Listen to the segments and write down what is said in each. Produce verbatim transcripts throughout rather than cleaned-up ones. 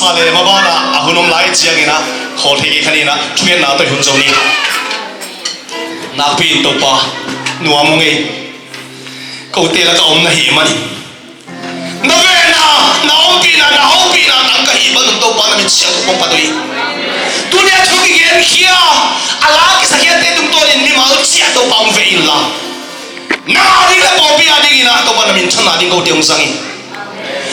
Male, mabanah a hun om lai ciangin ah khawl thei kei kha ni in ah, thungetna tawh i hun zo ni. Nakpi-in Topa, nuam ung ei. Kote lakah om na hih manin, na vehna, na ompihna, na hopihna tang ka hih bangun Topa, na min siangtho kong phat uh hi. Tuni-a thu kigenkhia a, la kisakhiate tungtawnin mimal ciat Topa hong vei inla, nang ading le pawlpi adingin ah Topa, na minthanna ding kote hong zang in.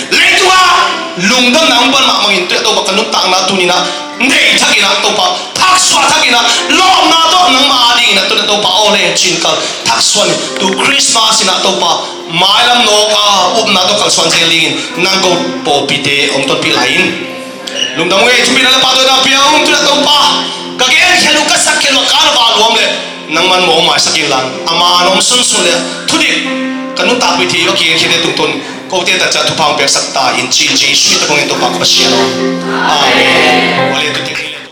Leitungah lungdamna hong pan mahmah in, tu-in ah Topa, ka nuntakna tuni-in ah nei thak in ah Topa, thaksuah thak in ah, lawpna tawh nangmah adingin ah tu-in ah Topa, aw le, cinkal thaksuah in, tu Christmas in ah Topa, mailam nawk a upna tawh kalsuan zel dingin nang ko pawlpite hong tonpih lai in. Lungdam ung ei, thupina le pahtawina pia ung. Tu-in ah Topa, ka genkhiat uh, ka sakkhia uh a ka na va luam leh nangman mawh hong maisak inla, a man hong sunsun leh thudik ka nuntakpih thei uh a kigenkhiate tungtawn kote tak ciang thupha hong piaksak ta in, ci-in Jesuh min tawh kong ngen, Topa ka Pasian aw. Amen.